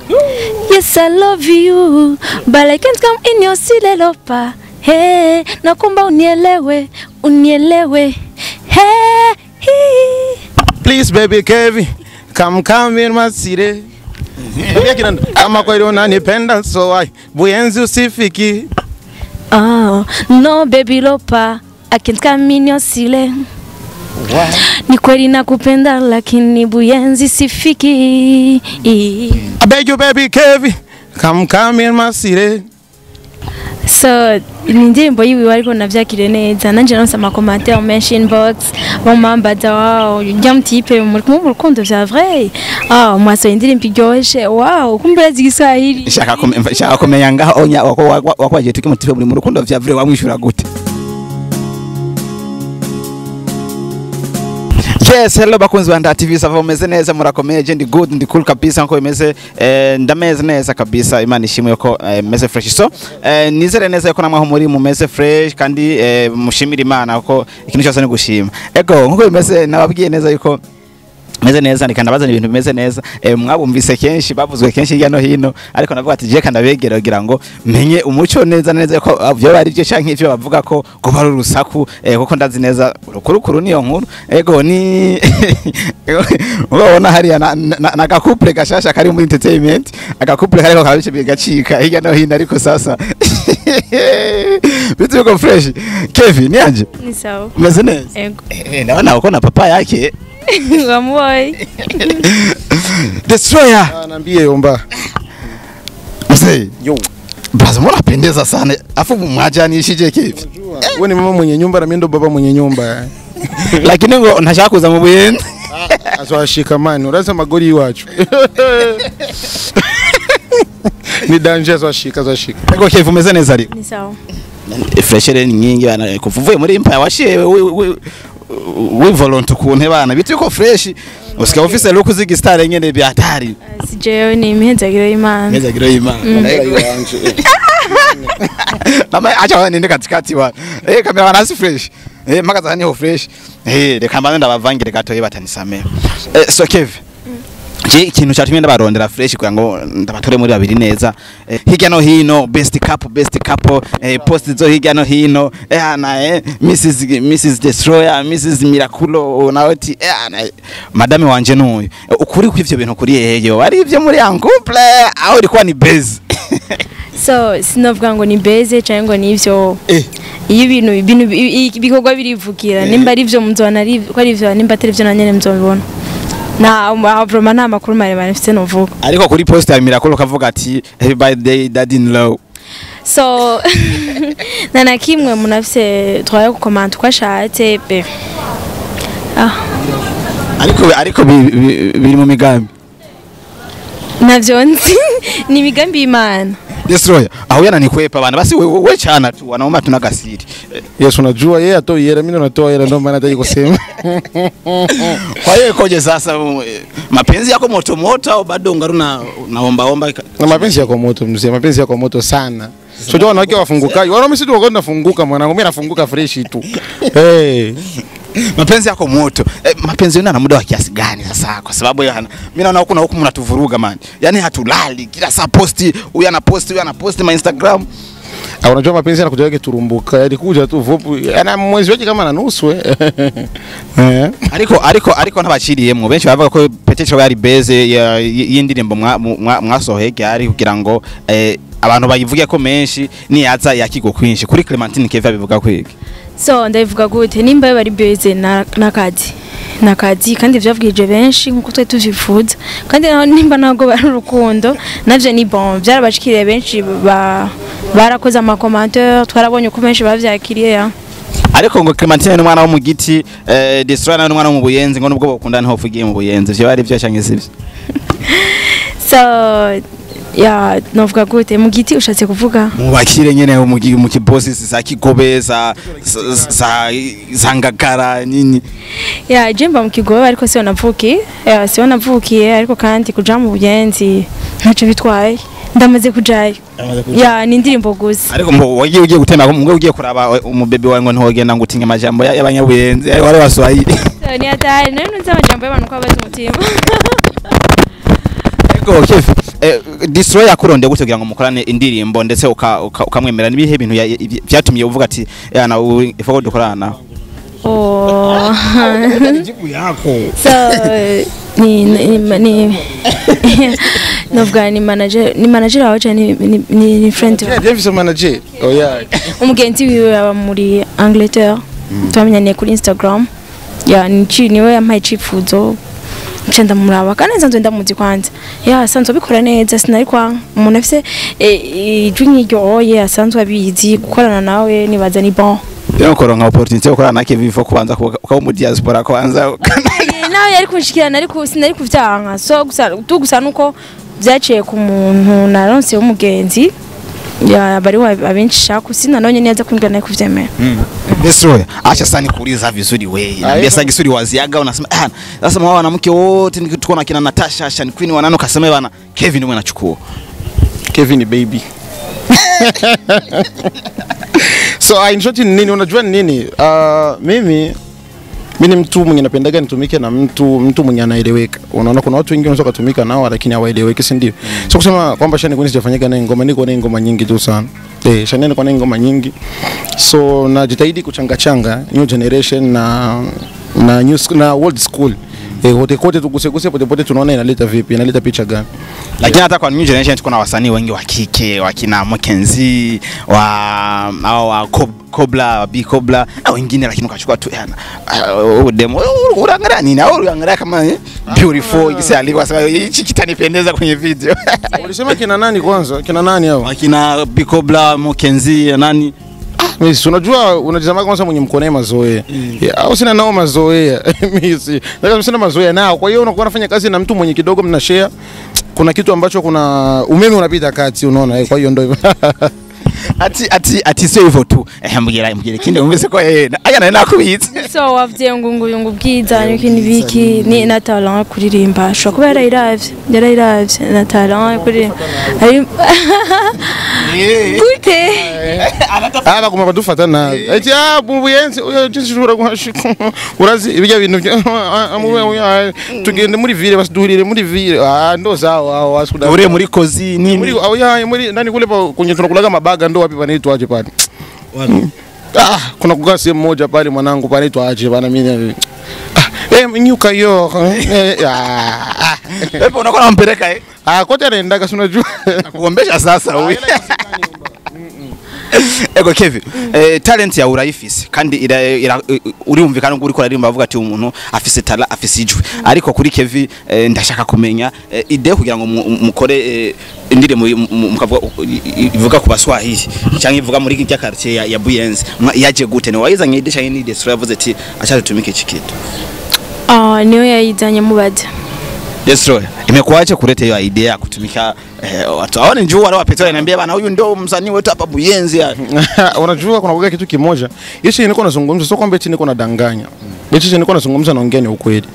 Yes, I love you, but I can't come in your city, lopa. Hey, nakumba unielewe, unielewe. Hey, hey. Please baby Kevin, come come in my city. Kama kweli unanipenda so why Buyenzi usifiki. Oh, no baby lopa, I can't come in your city. Ni kweli nakupenda lakini Buyenzi sifiki. I beg you baby Kevin, come come in my city. So ni indirimbo yiwe ariko navyakire neza nanje naronse ama commentaire menshi inbox bamambaza wow njya mutipe muri kumwe urukundo vya vrai ah mwaso indirimbo iryoshe wow kumbe urazi Igiswahili. Shaka kumenya ngaho onya wakwaje tuki mutipe muri mu rukundo vya vrai wamwishura gute? Yes, hello bakunzi ba Nda TV, sava umeze neza murakomeye, ndi good, ndi cool kabisa nko imeze ndameze neza kabisa. Imana ishimwe yuko meze fresh. So nizere neza yuko namwe muri mumeze fresh kandi mushimira Imana kuko ikintu cyose ni gushima. Ego nkuko bimeze nababwiye neza yuko meze neza ndikanda bazana ibintu bimeze neza. Mwabumvise kenshi bavuzwe kenshi hirya no hino, ariko navuga ati je kanda begera kugira ngo menye umuco neza neza ko byo bari byo canke ivyo bavuga ko kuba ari urusaku, kuko ndazi neza urukurukuru niyo nkuru. Ego ni ubona hariya na gakouple gashasha kari muri entertainment, agakouple kariko karabice bigacika hirya no hino, ariko sasa bitu yuko fresh. Kevin ni anje ni sawa meze neza. Ego ndabona uko na papa yake Wamuoi. Destroyer. Naambie yomba. Mzee. Yo. Basi mbona pendeza sana. Afu mwajanishije kipi? Wewe ni mama mwenye nyumba na mimi ndo baba mwenye nyumba. Lakini ngo ntashaka kuza mu Buyenzi. Azwashika mani, uraza magori iwacu. Ni danger azwashika azwashika. Ego Kevin umeze neza ariko. Ni sawa. Fresh ni nyingi bana kuvuye muri Empire washiye we volontu kunte bana bitu yuko fresh usika office look zigi star nyene bya hatari. Si jewe ni imihezagiro y'Imana. Imihezagiro y'Imana. Mama acha nende katikati wa. Kamera wana si fresh. Makaza niho fresh. Reka mbanze ndabavangire gato batanisamee. So Kev. Je ikintu cyatumye ndabarondera fresh kugira ngo ndabatore muri babiri neza. Hirya no hino best couple post zo hirya no hino na Mrs Destroyer, Mrs Miraculo nawe ati madame wanje nuyu. Ukuri kw'ivyo bintu kuri heyo ari ivyo muri en couple aho ilikuwa ni base. So sinovuga ngo ni base cyangwa ngo ni ivyo. Iyo ibintu ibikorwa birivugira nimba ari ivyo muzobona ari ko ari ivyo nimba atari ivyo nanyene muzobibona. Na vraiment nta makuru maremare mfite novuga. Ariko kuri post ya Miracle kavuga ati happy birthday daddy in law. So nana kimwe munafise droit yo gukomanta uko ashatse be. Ariko biri mu migambi. Navyo nzi ni migambi y'Imana. Destroyer aho yananikwepa bana basi wewe chana tu wanaomba tunagasiri. Yesu unajua yeye atoi hela mimi ndo natoa hela ndio maana hataki kusema. Kwa hiyo ikoje sasa mapenzi yako moto moto au bado ungaruna naomba omba? Na mapenzi yako moto mzee, mapenzi yako moto sana. Sio so, wanawake wafungukaji. Wanaume sisi tuko tunafunguka mwanangu, mimi nafunguka fresh tu. Hey. Mapenzi yako moto. Mapenzi yenu yana muda wa kiasi gani sasa? Kwa sababu mimi naona huku na huku mnatuvuruga man. Yaani hatulali, kila saa posti, huyu anaposti, huyu anaposti ma Instagram. Unajua mapenzi yanakuja yake turumbuka. Yalikuja tu vupu. Ana mwezi wake kama na nusu eh. Ariko ntabaciriyemwo benshi bavuga ko peut-être yari base y'indirimbo mwasoheye ari kugira ngo abantu bayivuge ko menshi niyaza yakigo kwinshi. Kuri Clementine Kevin bivuga kwiki? So ndabivuga gute nimba bari beze nakazi kandi vyavugije benshi nkuko twe tuvifuza kandi nimba ntabwo bari urukundo navyo ni bon byarabashikiriye benshi barakoze ama commentaire twarabonye ko benshi bavyakiriye. Ariko ngo Clementine n'umwana wo mu giti, Destroyer n'umwana wo mu Buyenzi ngo nubwo bakunda ntaho fugiye mu Buyenzi vyo bari vyo canke sivyo? So ya novuga gute mu giti ushatse kuvuga mu bakire nyene mu kibosi za Kigobe za Ngagara nini? Ya jemba mu Kigobe ariko siyo navukiye, siyo navukiye ariko kandi kuja mu Buyenzi ntaco bitwaye ndamaze kujayo. Ya ni indirimbo gusa. Ariko mbo wagiye ugiye gutema ngo ugiye kuraba umubebe wawe ngo ntogenda ngo utinge amajambo y'abanyabuyenzi wari waswahili. Ni atari none nzi amajambo y'abantu ko abaza umutima. Ego Kev, Destroy yakurondeye gute kugira ngo mukorane indirimbo ndetse ukamwemera nibihe bintu vyatumye uvuga ati yana ifoko dukorana? Oh. Jibu yako. So ni novuga ni manager wawe canke ni friend wawe? Yeah, manager. Oh yeah. Umugenzi wiwe aba muri Angleterre. Twamenyaniye kuri Instagram. Ya niwe yampaye icifuzo. Nca ndamuraba kandi nsanzwe ndamuzi kwanza. Ya asanzwe abikora neza, sinari kwa umuntu afise ijwi nk'iryo oye asanzwe abizi gukorana nawe nibaza ni bon. Rero koronka opportunity yo gukorana na Kevin fo kubanza ukaba mu diaspora kwanza. Nawe yari kunshikirana ariko sinari kuvyanka. So gusa tu gusa nuko vyaciye ku muntu naronse w'umugenzi. Ya bari abenshi shaka sinanonye neza kumbwira naye kuvyemera. Destroy, acha sana nikuuliza vizuri wewe. Niambia sasa gisuri waziaga unasema ah sasa mwa wanamke wote nikituona kina Natasha Shan Queen wanano kasema bana Kevin mwe anachukua. Kevin baby. So in short nini unajua nini? Mimi ni mtu mwenye napendaga nitumike na mtu mwenye anaeleweka. Unaona kuna watu wengi wanaweza kutumika nao lakini hawaeleweki, si ndio? So kusema kwamba Shani Queen sijafanyika naye ngoma, niko naye ngoma nyingi tu sana. Shani niko naye ngoma nyingi. So najitahidi kuchanga changa new generation na new na old school. Wote kote tuguse pote pote tunaona inaleta vipi, inaleta picha gani. Lakini hata kwa new generation tuko na wasanii wengi wa kike, wakina Mackenzie, wa au wa Kobla, B Kobla na wengine, lakini ukachukua tu yana demo unaangalia nini au unaangalia kama beautiful ikisi alikuwa sasa hichi kitanipendeza kwenye video. Ulisema kina nani kwanza? Kina nani hao? Wakina B Kobla, Mackenzie, nani? Mimi unajua unajizama kwanza mwenye mkono mazoea. Au sina nao mazoea. Mimi si. Nataka sina mazoea nao. Kwa hiyo unakuwa unafanya kazi na mtu mwenye kidogo mna share. Kuna kitu ambacho kuna umeme unapita kati unaona. Kwa hiyo ndio hivyo. Ati sio hivyo tu. Mbwira kinde umeze ko yeye. Aya naenda kubitse. So wavye ngungu bwiza n'ikindi biki ni na talent kuririmba. Shobora kuba yarayiravye na talent kuririmba. Gute. Aba kuma badufata nabi. Ati buyenzi uyo jinsi guhashika. Urazi ibijya bintu tugende muri ville basiduhurire muri ville. Ndo sawa wasuda. Ure muri kozi nini? Muri oya muri nani kule kwenye tunakulaga mabaga ndo wapi panaitwa aje pale. Wapi? Kuna kukaa sehemu moja pale mwanangu panaitwa aje bana mimi. Nyuka hiyo. Pepo unakuwa unampeleka kote anaendaga si unajua. Nakuombesha sasa huyu. Ego Kevin, talent ya urayifise kandi urumvikana ngo uriko uririmba avuga ati umuntu afise tala afise ijwi, ariko kuri Kevin ndashaka kumenya ide kugira ngo mukore indirimbo mukavuga ivuga ku baswahili cyangwa ivuga muri irya quartier ya Buyenzi yaje gute? Ni wayizanye ide cyangwa ni Destroy yavuze ati acha tutumike iki kitu? Niyo yayizanye mubaza. Destroy, imekuacha kuleta hiyo idea ya kutumika watu hao ni njoo wale wa petroli ananiambia bana huyu ndio msanii wetu hapa Buyenzi. Unajua kuna kuga kitu kimoja. Hichi niko nazungumza sio kwamba eti niko nadanganya. Hichi niko nazungumza naongea ni ukweli.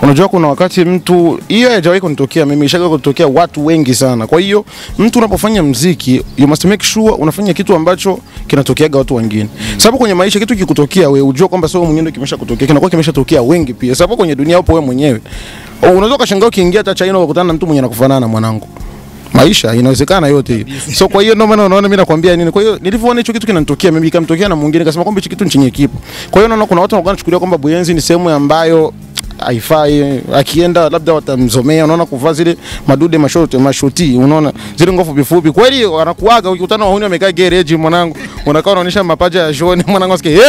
Unajua kuna wakati mtu hiyo haijawahi kunitokea mimi, ishawahi kutokea watu wengi sana. Kwa hiyo mtu unapofanya muziki you must make sure unafanya kitu ambacho kinatokeaga watu wengine. Sababu kwenye maisha kitu kikutokea wewe ujue kwamba sio mwenyewe ndio kimesha kutokea, kinakuwa kimeshatokea wengi pia. Sababu kwenye dunia upo wewe mwenyewe. Unaweza ukashangaa ukiingia hata China ukakutana na mtu mwenye anakufanana na mwanangu. Maisha inawezekana yote hiyo. So kwa hiyo ndio maana unaona mimi nakwambia nini. Kwa hiyo nilivyoona hicho kitu kinanitokea mimi ikamtokea na mwingine nikasema kwamba hicho kitu ni chenye kipo. Kwa hiyo naona kuna watu wanakuwa wanachukulia kwamba Buyenzi ni sehemu ambayo haifai, akienda labda watamzomea. Unaona kuvaa zile madude mashoti mashoti, unaona zile ngofu bifupi kweli wanakuaga. Ukikutana wahuni wamekaa garage mwanangu, unakaa unaonyesha mapaja ya shoni mwanangu, asikie hey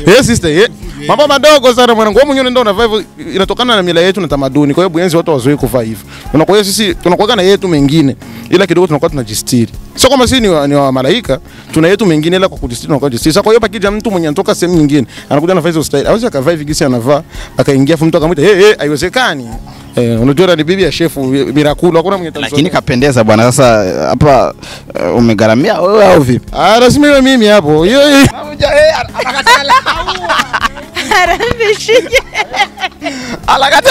hey sister hey, mambo madogo sana mwanangu. Wewe mwenyewe ndio unavaa hivyo, inatokana na mila yetu na tamaduni. Kwa hiyo Buyenzi watu wazoee kuvaa hivyo. Kwa hiyo sisi tunakuaga na yetu mengine, ila kidogo tunakuwa tunajistiri. Sio kama sisi ni wa malaika, tuna yetu mengine ila kwa kujistiri tunakuwa jistiri. Sasa kwa hiyo pakija mtu mwenye anatoka sehemu nyingine anakuja anavaa hizo style, hawezi akavaa hivi gisi anavaa akaingia afu mtu akamwita hey hey, haiwezekani. Unajua ni bibi ya shefu Miraculo, hakuna mwenye tamsoma. Lakini kapendeza bwana. Sasa hapa umegaramia wewe au vipi? Lazima iwe mimi hapo. Hiyo Arambeshiye. Alakata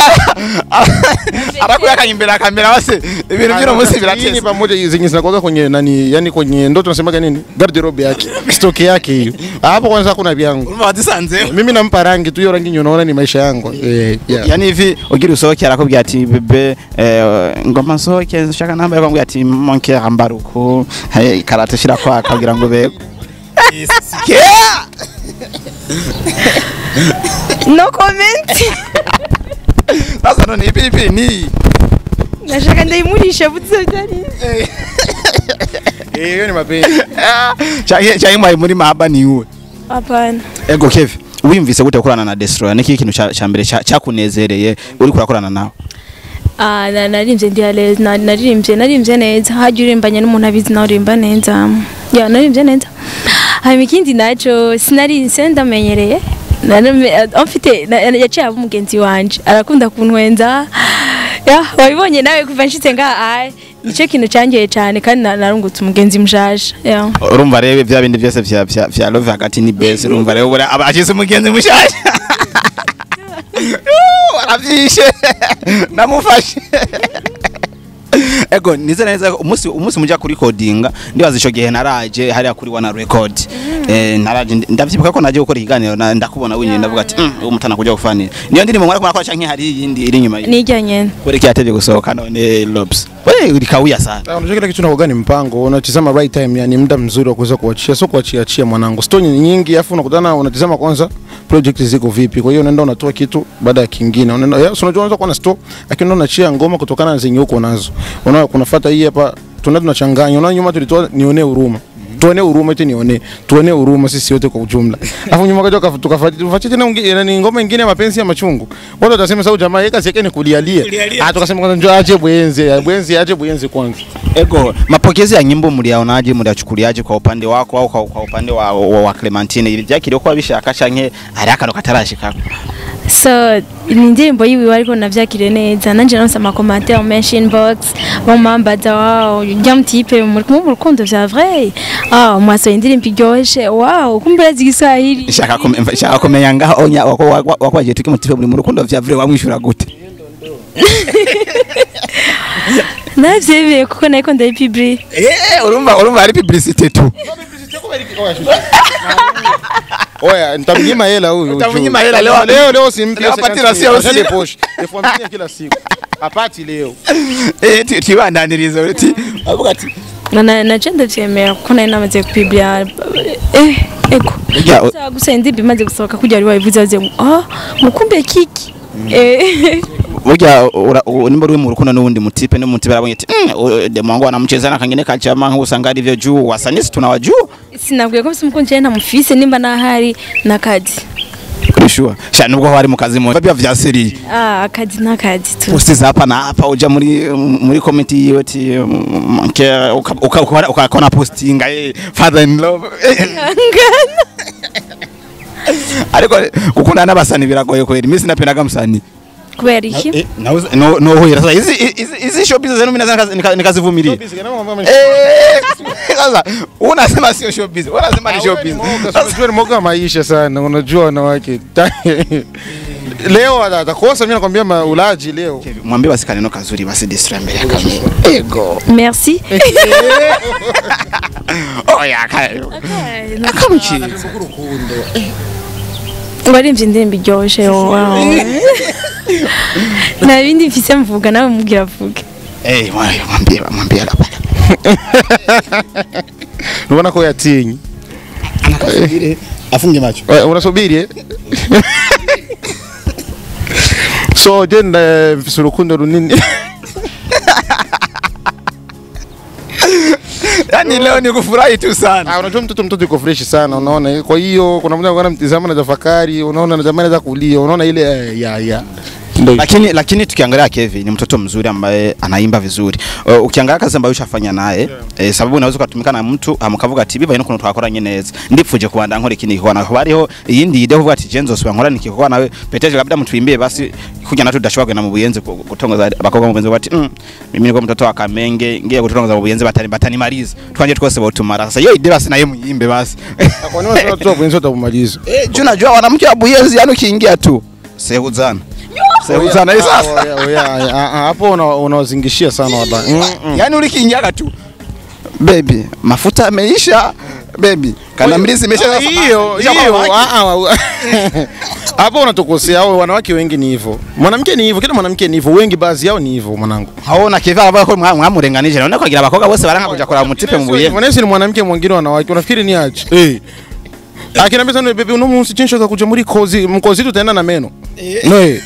arakuyaka imbere ya kamera basi ibintu by'uno munsi Hii ni birateza. pamoja zenye zinakuwa kwenye nani, yani kwenye ndoto tunasemaga nini? Garderobe yake. Stock yake hiyo. Hapo kwanza kuna vyangu. Urumva wadisanze. Mimi nampa rangi tu, hiyo rangi yenye unaona ni maisha yangu. Yeah. Yani hivi ugira usohoke arakubwira ati bebe ngoma nsohoke nshaka namba yakubwira ati mon cœur ambaruko hey, karate shira kwa kugira ngo bebe. No comment. Sasa none ipilipili ni Nashaka ndayimurisha buze byari. Hiyo ni mapenzi. Canke mwari muri mahaba ni uwe. Hapana. Ego Kev, wiyumvise gute gukorana na Destroyer? Niki ikintu ca mbere cyakunezereye uri kurakorana nawe? Ah, naririmbye ndi à l'aise, naririmbye neza. Hajya urimbanye n'umuntu abizi nawe urimba neza. Ya naririmbye neza. Hanyuma ikindi naco sinari sendamenyereye. Mfite yaciye aba umugenzi wanje arakunda kuntwenza. Ya wabibonye nawe kuva nshitse ngaha nico kintu cangeye cyane kandi narungutse umugenzi mushasha. Ya Urumva rero bya bindi byose vya love hagati ni base, urumva rero bura aba ashize umugenzi mushasha. Aravyishe. Namufashe. Ego nizera neza umunsi muja kuri recordinga ndibaza ico gihe naraje hariya kuri wana record. Naraje ndavyibuka ko naje gukora ikiganiro ndakubona winjye ndavuga ati uwo mutana kuja gufanira. Niyo ndirimbo mwari kumara canke hari iyindi iri nyuma yiyo? Nijya nyene. Kore kyatevye gusohoka none Lobs. Wewe ulikawia sana. Unajua kila kitu unakuwa ni mpango, unatizama right time, yani muda mzuri wa kuweza kuachia, sio kuachia achia mwanangu. Story ni nyingi afu unakutana unatizama kwanza project ziko vipi. Kwa hiyo unaenda unatoa kitu baada ya kingine. Unaenda unajua unaweza kuwa na store lakini unaachia ngoma kutokana na zenye uko nazo. Unaona kunafuata hii hapa tunachanganya. Unaona nyuma tulitoa nionee huruma. Tuone huruma eti nione. Tuone huruma sisi wote kwa ujumla. Alafu nyuma kaja tukafuatia tena ni ngoma nyingine ya mapenzi ya machungu. Watu watasema sasa jamaa yeye kazi yake ni kulialia. Ah, tukasema kwanza njoo aje bwenze, bwenze aje bwenze kwanza. Ego mapokezi ya nyimbo mliaonaje, mliachukuliaje kwa upande wako au kwa upande wa Clementine? Ibi byakiriye ko abishaka canke ari akano katarashika? So ni indirimbo yiwiwe ariko navyakiriye neza. Nanje naronse ama commentaire menshi inbox bamambaza wow ujya mutipe muri kumwe mu rukundo vya vrai. Ah, mwasohoye indirimbo iryoshe. Wow, kumbe urazi Igiswahili. Shaka kumenya ngaho onya wakwaje tuki mutipe muri mu rukundo vya vrai wamwishura gute? Navyemeye kuko nariko ndayipibri. Urumva ari publicité tu. Oya, nitamnyima hela huyu. Nitamnyima hela leo. Leo simpi. Leo apati la sio sio posh. 50,000 kila siku. Apati leo. Tibandaniriza uti. Avuga ati na ndavyemera kuko nari namaze kupibria. Ego. Gusa indirimbo imaze gusohoka kugira ari wabivuze baze ah mukumbe kiki. Burya nimba uri mu rukundo n'uwundi mutipe n'umutipe arabonye ati demu wangu anamchezana kangine kachama nkusanga ari vyo juu wasanii tunawajua. Sinabwiye ko mfise umukunzi ntamufise nimba nahari nakazi. Kuri sure. Sha nubwo hari mu kazi mu bya vya seri. Ah, akazi nakazi tu. Posti za hapa na hapa uja muri comment yiwe ati ukakona postinga father in law. Ariko gukundana n'abasani biragoye kweri. Mimi sinapendaga msanii. Kubera iki? No huira. Sasa hizi showbiz zenu mimi naweza nikazivumilia. Sasa unasema sio showbiz, unasema ni showbiz. Unajua ni mwoga maisha sana, unajua wanawake. Leo atakosa, mimi nakwambia ulaji leo. Mwambie basi kaneno kazuri basi Destroyer mbele ya kamera. Ego. Merci. Oya akamuchi. Waririmbye indirimbo iryoshe wow. Nta bindi mfise mvuga nawe mubwira avuge. Mwambie hapa. Unaona ko yatinye. Anakasubiri afunge macho. Unasubiri eh? So then mfise urukundo runini. Yaani leo ni kufurahi tu sana. Unajua mtoto yuko fresh sana unaona. Kwa hiyo kuna mtu anamtizama na tafakari, unaona na jamani za kulia, unaona ile ya. Lakini tukiangalia Kevin ni mtoto mzuri ambaye anaimba vizuri. Ukiangalia kazi ambayo ushafanya naye, sababu unaweza ukatumika na mtu amukavuga ati biba ino kuntu twakoranye neza. Ndipfuje kubanda nkora ikindi gikorwa nawe. Bariho iyindi idea kuvuga ati Jenzo siba nkora nikikorwa nawe peteje labda mutwimbie basi kujya natwe tudashobora kugenda mu Buyenzi gutongoza abakobwa mu Buyenzi bati mimi niko mtoto wa Kamenge ngiye gutongoza mu Buyenzi batanimaliza. Twanje twose botumara. Sasa hiyo idea basi naye muyimbe basi. Kwa nini watu wa Buyenzi watamaliza? Unajua wanamke wa Buyenzi yani ukiingia tu sehuzana. Sehuzana sasa. Hapo unawazingishia sana wallahi. Yaani ulikiingia tu. Baby, mafuta yameisha. Baby, kanda mlizi imesha. Hiyo hapo unatukosea. Hao wanawake wengi ni hivyo. Mwanamke ni hivyo, kila mwanamke ni hivyo, wengi baadhi yao ni hivyo mwanangu. Haona kivaa hapo mwamurenganije. Naona kwa kila bakobwa bose baranga kuja kora mutipe mu Buyenzi. Mwanamke ni mwanamke mwingine wanawake. Unafikiri ni aje? Akina mbesa no bebe uno munsi chinshaka kuja muri kozi mkozi tutaenda na meno. No.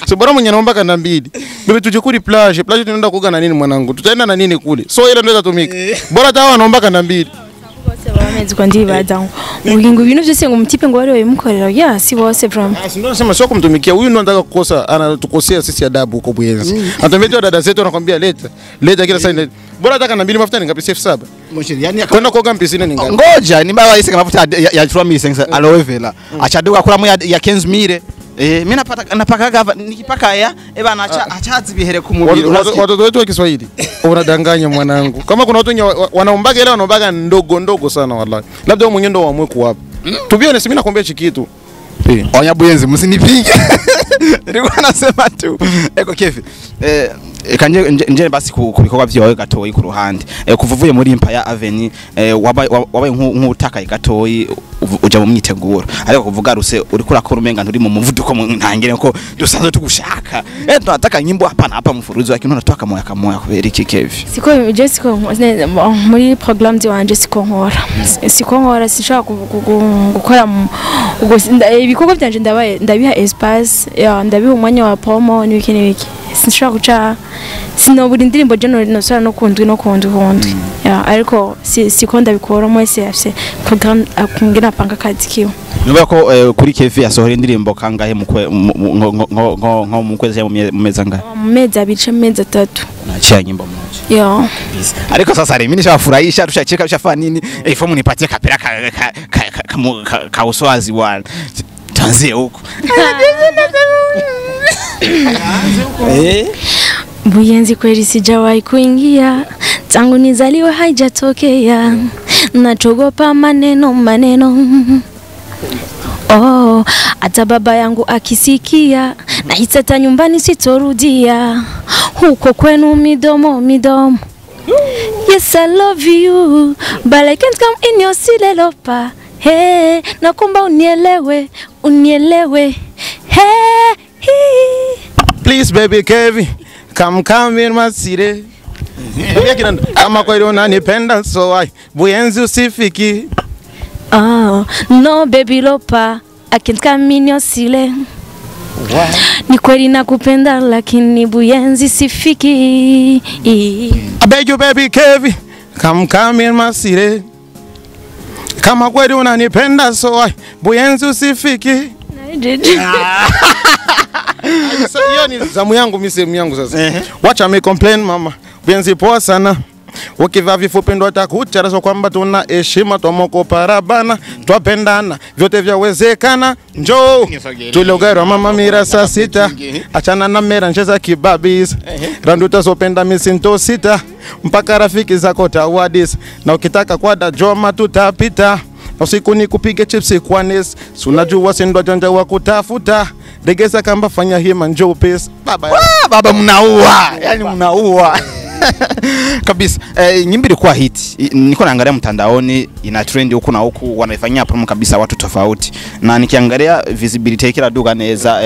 So bora mwenye naomba kanda mbili. Bebe tuje kuri plage tunaenda kuoga na nini mwanangu? Tutaenda na nini kule? So ile ndio itatumika. Bora tawa naomba kanda mbili. Bose bameze kwa ndibaza ngo ibintu byose ngo mutipe ngo wari wabimukorera ya si bose from. Ndio nasema sio kumtumikia huyu, ndio anataka kukosa, anatukosea sisi adabu huko Buyenzi. Anatuambia dada zetu anakuambia leta kila saa. Bora hata kanda mbili mafuta ni ngapi? 7,000. Yani kwenda koga mpisine ni ngapi? Ngoja ni baba ise mafuta ya 3000 aloe vera. Achaduka kula mu ya 15000. Mimi napaka nikipaka ya bana achazi bihere ku mubiri. Watoto wetu wa Kiswahili unadanganya mwanangu. Kama kuna watu wenye wanaombaga ile wanaombaga ndogo ndogo sana wallahi. Labda wewe mwenyewe ndio uamue kuwapa. Tubione si mimi nakwambia hichi kitu. Onya Buyenzi msinipige. Nilikuwa nasema tu. Eko Kevin. Kanje nje basi kubikorwa vyawe gatoyi ku ruhande. Kuvuvuye muri Empire Avenue wabaye nk'utakaye gatoyi uja mu myiteguro. Ariko kuvuga ruse uriko urakora umenga nturi mu muvuduko ntangire ko dusanzwe tugushaka. Tunataka nyimbo hapa na hapa mfuruzo lakini unatoka moya kamoya kubera iki Kevin? Siko je siko muri programme ziwanje siko nkora. Siko nkora sinshaka gukora ibikorwa byanje ndabiha espace ndabiha umwanya wa promo n'ibiki n'ibiki. Sinshaka guca sinobura indirimbo je no no kundwi no kundwi. Ariko siko ndabikora mwese afise programme akungena apanga kazi kiwe. Nuba ko kuri Kevin yasohora indirimbo kangahe mu nko mu kwezi mu meza ngahe? Mu mezi abiri mu mezi atatu. Naachia nyimbo moja. Yo. Ariko sasa mimi nishafurahisha tushacheka tushafanya nini? Fomu nipatie kapera ka uswazi bwana. Tanzie huko. Buyenzi kweli sijawahi kuingia, tangu nizaliwe haijatokea. Nachogopa maneno maneno. Oh, hata baba yangu akisikia na hata nyumbani sitorudia. Huko kwenu midomo midomo. Yes, I love you, but I can't come in your city lopa. Hey, nakumba unielewe, unielewe. Hey, hey. Please baby Kevin, come in my city. Kama kweli unanipenda so I Buyenzi usifiki. Oh, no baby lopa, I can't come in your city. Ni kweli nakupenda lakini Buyenzi sifiki. I beg you baby Kevin, come in my city. Kama kweli unanipenda so I Buyenzi usifiki. Hiyo ni zamu yangu mimi sehemu yangu sasa. Wacha me complain mama. Buyenzi poa sana. Ukivaa vifupi ndo atakucha raso kwamba tuna heshima twamoko parabana twapendana vyote vyawezekana njoo tuliogairwa mama mira saa sita achana na mera ncheza kibabis randu tasopenda misinto sita mpaka rafiki zako tawadis na ukitaka kwada joma tutapita na usiku ni kupige chipsi kwa nes unajua sindwa janja wa kutafuta regeza kamba fanya hima njoo peace baba baba mnaua yani mnaua kabisa. Nyimbo ilikuwa hit. Niko naangalia mtandaoni ina trend huku na huku wanaifanyia promo kabisa watu tofauti. Na nikiangalia visibility kila duka neza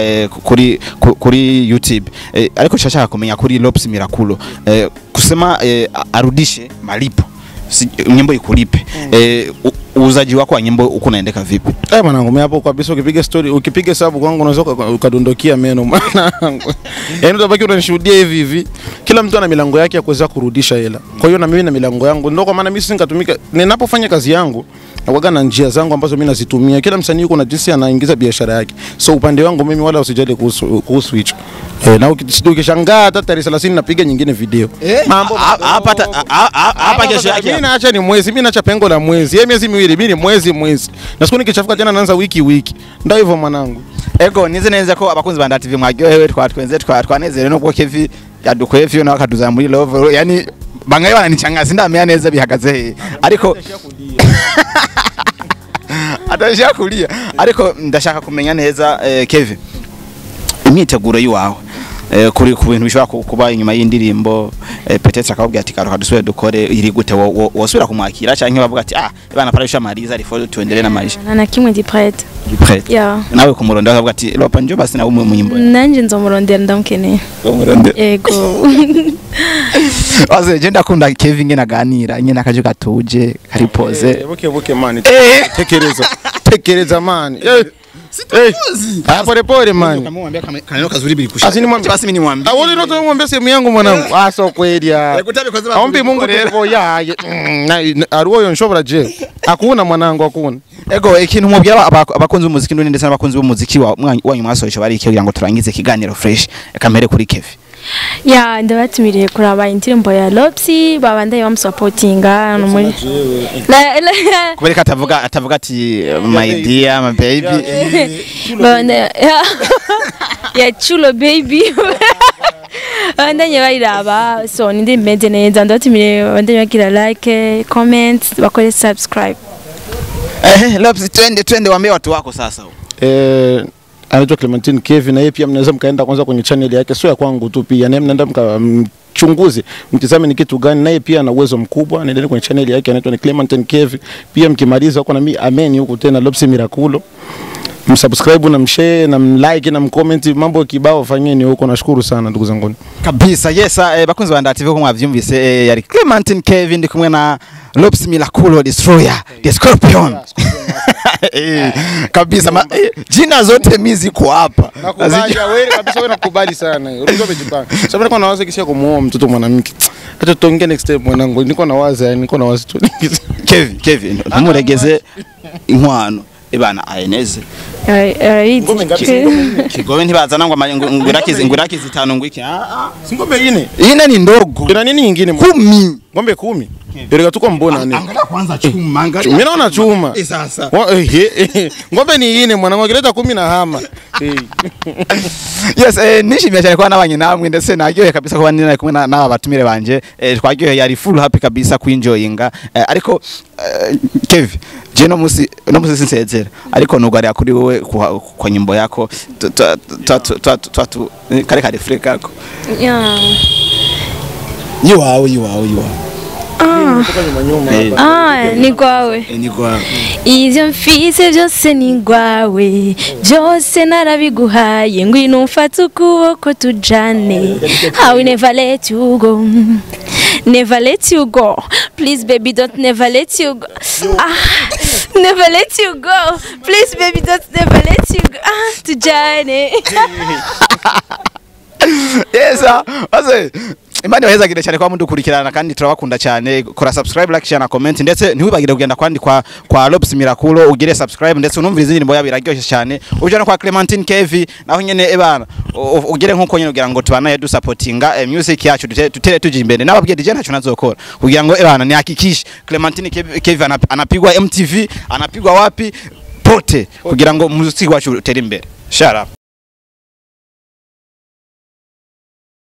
kuri YouTube. Ariko shashaka kumenya kuri Lopes Miraculo. Kusema arudishe malipo. Nyimbo ikulipe. Uuzaji wako wa nyimbo uko unaendeka vipi? Mwanangu mimi hapo kabisa ukipiga story, ukipiga hesabu kwangu unaweza ukadondokea meno mwanangu. Yaani utabaki unanishuhudia hivi hivi. Kila mtu ana milango yake ya kuweza kurudisha hela. Kwa hiyo na mimi na milango yangu. Ndio kwa maana mimi singatumika ninapofanya kazi yangu nakuwa na njia zangu ambazo mimi nazitumia. Kila msanii yuko na jinsi anaingiza biashara yake. So upande wangu mimi wala usijali kuhusu hicho. Na ukishangaa hata tarehe 30 napiga nyingine video. Mambo hapa hapa kesho yake. Mimi naacha ni mwezi, mimi naacha pengo la mwezi. Yeye miezi miwili, mimi ni mwezi. Na siku nikichafuka tena naanza wiki. Ndio hivyo mwanangu. Ego nize neza ko abakunzi ba Nda TV mwaryohewe twatwenze twanezere no Kevin yadukoye vyo nawe akaduza muri love yani bangaye bananicanga sindamenya neza bihagaze he ariko atashaka kulia ariko ndashaka kumenya neza Kevin imyiteguro yiwawe kuri ku bintu bishobora kuba inyuma y'indirimbo peut-être akabwira ati karuka dusubire dukore iri gute wosubira kumwakira canke bavuga ati ah bana parasha mariza ariko tuendelee na maisha na kimwe ndi prête yeah nawe kumurondera akavuga ati lopa njo basi na umwe munyimbo nanje nzomurondera ndamukeneye umurondera yego waze je ndakunda Kevin ngena ganira nyene akaje gatuje kari pose buke man tekereza man Sitakuzi. Pole pole man. Nikamwambia kaneno kazuri bili kusha. Basi mimi nimwambie. Wewe ndio unamwambia sehemu yangu mwanangu. So kweli ya. Aombi Mungu tuko ya. Na aruoyo nshobora je. Hakuna mwanangu hakuna. Ego ikintu mubwira abakunzi b'umuziki ndundi ndetse n'abakunzi b'umuziki wanyu mwasohoye bari kugira ngo turangize kiganiro fresh kamere kuri Kevin. Ya ndabatumiriye kuraba indirimbo ya Lopsy babandaye bamusapotinga no muri kubereka atavuga ati my dear my baby babanda ya chulo baby bandanye bayiraba so ndi meze neza ndabatumiriye bandanye bagira like comment bakore subscribe. Lopsy twende waambie watu wako sasa. Anaitwa Clementine Kevin na yeye pia mnaweza mkaenda kwanza kwenye channel yake sio ya kwangu tu pia naye mnaenda mkamchunguze mtizame ni kitu gani naye pia ana uwezo mkubwa nendeni kwenye channel yake anaitwa ni Clementine Kevin pia mkimaliza huko na mimi amen huko tena Lopsy Miraculo msubscribe na mshare na mlike na mcomment mambo kibao fanyeni huko nashukuru sana ndugu zangu kabisa. Yes bakunzi ba Nda TV ko mwavyumvise yari Clementine Kevin ndi kumwe na Lopsy Miraculo Destroyer the Scorpion. Kabisa jina zote mimi ziko hapa. Nakubali wewe kabisa wewe nakubali sana. Unajua umejipanga. Sababu niko nawaza kisia kumuoa mtoto mwanamke. Acha tuongee next step mwanangu. Niko nawaza yani niko nawaza tu. Kevin numuregeze inkwano ibana ayeneze. Kigobe ntibazana ngo ngwirakize zitano ngwiki. Singombe ine. Ine ni ndogo. Ina nini nyingine? 10. Ngombe 10. Erega tuko mbona nini? Angalia kwanza chuma, angalia. Mimi naona chuma. Sasa. Ngombe ni ine mwanangu akileta 10 na hama. Yes, nishimiye cyane kwa nabanye namwe ndetse naryohe kabisa kuba nari kumwe n'aba batumire banje. Twaryohe yari full happy kabisa kuenjoyinga. Ariko Kevin, je no musi sinsezera. Ariko nugarira kuri wewe kwa nyimbo yako tu kare kare freka yako. Yeah. Yiwawe. Ni gwawe. Ni gwawe. Ivyo mfise byose ni gwawe. Byose narabiguhaye ngwino mfate ukuboko tujane. I will never let you go. Never let you go. Please baby don't never let you go. Never let you go. Please baby don't never let you go. Tujane. Yes, ase Imana wahezagire cyane kwa mundukurikirana kandi turabakunda cyane kora subscribe like share na comment ndetse ntiwibagire kugenda kwandi kwa Lopsy Miraculo ugire subscribe ndetse unumvirize indirimbo yabo iraryoshye cyane uje no kwa Clementine Kevin naho nyene ebana ugire nkuko nyene kugira ngo tubanaye du supportinga music yacu tutere tuje imbere nababwiye DJ ntacyo nazokora kugira ngo ebana nihakikishe Clementine Kevin anapigwa MTV anapigwa wapi pote kugira ngo muziki wacu utere imbere. Shut up.